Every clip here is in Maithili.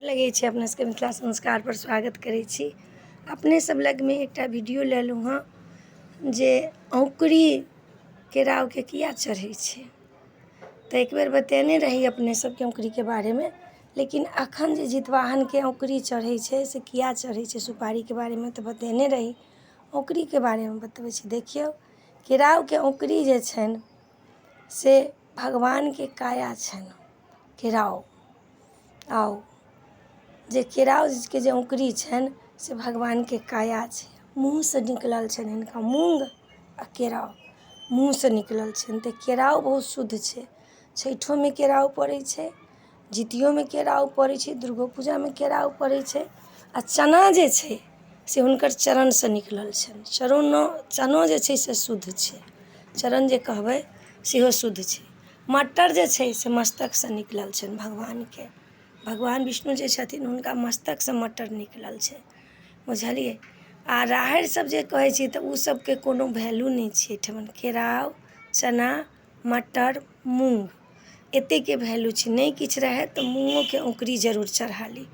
लगै छै अपना सबके मिथिला संस्कारपर स्वागत करै छी। अपने सब लगमे एकटा वीडियो लेलहुँ हँ जे औँकरी केराउके किया चढ़ै छै। तऽ एक बेर बतेने रही अपने सबके औँकरीके बारेमे, लेकिन अखन जे जितवाहनके औँकरी चढ़ै छै से किया चढ़ै छै, सुपारीके बारेमे तऽ बतेने रही, औँकरीके बारेमे बतबै छी। देखियौ, केराउके औँकरी जे छनि से भगवानके काया छनि केराउ। आउ जे केराउके जे औँकरी छनि से भगवानके काया छै। मुँहसँ निकलल छनि हिनका मूँग आ केराउ मुँहसँ निकलल छनि, तऽ केराउ बहुत शुद्ध छै। छठिओमे केराउ पड़ै छै, जितियोमे केराउ पड़ै छै, दुर्गो पूजामे केराउ पड़ै छै। आ चना जे छै से हुनकर चरणसँ निकलल छनि। चरणो चनो जे छै से शुद्ध छै, चरण जे कहबै सेहो शुद्ध छै। मटर जे छै से मस्तकसँ निकलल छनि भगवानके। भगवान विष्णु जे छथिन हुनका मस्तकसँ मटर निकलल छै, बुझलियै? आ राहड़ि सब जे कहै छियै तऽ ओ सबके कोनो वैल्यू नहि छै एहिठमन। केराउ, चना, मटर, मूँग एतेकके वैल्यू छै। नहि किछु रहै तऽ मूँगोके औँकरी जरूर चढ़ा ली,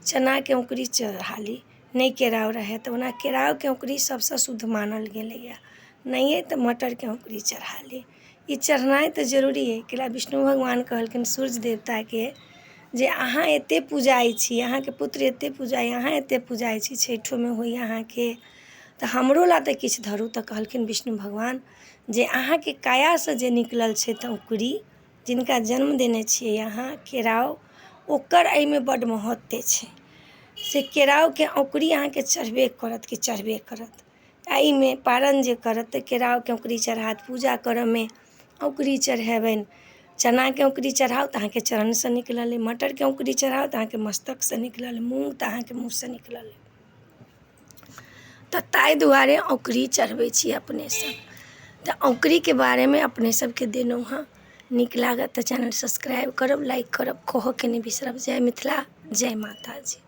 चनाके औँकरी चढ़ा ली, नहि केराउ रहै तऽ। ओना केराउके औँकरी सबसँ शुद्ध मानल गेलैए। नहि अइ तऽ मटरके औँकरी चढ़ा ली। ई चढ़नाइ तऽ जरूरी अइ, कैला विष्णु भगवान कहलखिन सूर्य देवताके जे अहाँ एते पूजाइ छी, अहाँके पुत्र एते पूजाइ, अहाँ एते पूजाइ छी, छठिओमे होइए अहाँके, तऽ हमरो लए तऽ किछु धरू। तऽ कहलखिन विष्णु भगवान जे अहाँके कायासँ जे निकलल छै तऽ औँकरी, जिनका जन्म देने छियै अहाँ केराउ, ओकर एहिमे बड्ड महत्व छै। से केराउके औँकरी अहाँके चढ़बे करत कि चढ़बे करत। एहिमे पारन जे करत तऽ केराउके औँकरी चढ़ायत, पूजा करयमे औँकरी चढ़ेबनि। चनाके औँकरी चढ़ाउ तऽ अहाँके चरणसँ निकलल अइ, मटरके औँकरी चढ़ाउ तऽ अहाँके मस्तकसँ निकलल, मूँग तऽ अहाँके मुँहसँ निकलल अइ। तऽ ताहि दुआरे औँकरी चढ़बै छी अपने सब। तऽ औँकरीके बारेमे अपने सबके देलहुँ हँ। नीक लागत तऽ चैनल सब्सक्राइब करब, लाइक करब, कहऽके नहि बिसरब। जय मिथिला, जय माताजी।